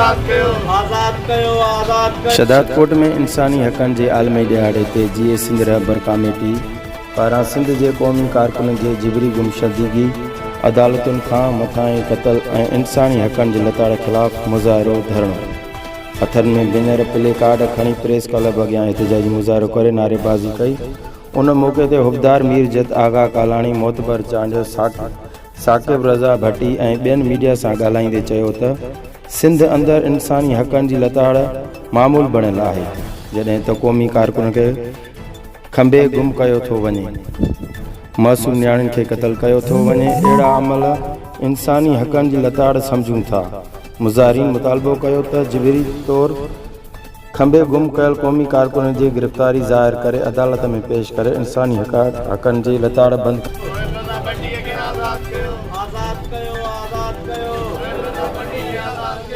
آزاد ڪيو آزاد ڪيو آزاد ڪيو. شھدادڪوٽ ۾ انساني حقن جي عالمي ڏهاڙي تي جيئي سنڌ رهبر ڪاميٽي پاران سنڌ جي قومي ڪارڪنن جي جبري گمشدگي، عدالتن کان مٿانهين قتل ۽ انساني حقن جي لتاڙ خلاف مظاهرو، ڌرڻو، هٿن ۾ بينر، پلي ڪارڊ کڻي پريس ڪلب اڳيان احتجاجي مظاهرو ڪري نعريبازي ڪئي، ان موقعي تي حبدار مير جت آغا ڪالاڻي، معتبر چانڊيو، ثاقب رضا ڀٽي ۽ ٻين ميڊيا سان ڳالهائيندي چيو ته سنڌ اندر انساني حقن جي لتاڙ معمول بڻيل آهي، جڏهن ته قومي ڪارڪنن کي کنڀي گم ڪيو ٿو وڃي، معصوم نياڻين کي قتل ڪيو ٿو وڃي، اهڙا عمل انساني حقن جي لتاڙ سمجهون ٿا. مظاهرين مطالبو ڪيو ته جبري طور کنڀي گم ڪيل قومي ڪارڪنن جي گرفتاري ظاهر ڪري عدالت ۾ پيش ڪري انساني حقن جي لتاڙ بند آزاد ڪيو آزاد ڪيو.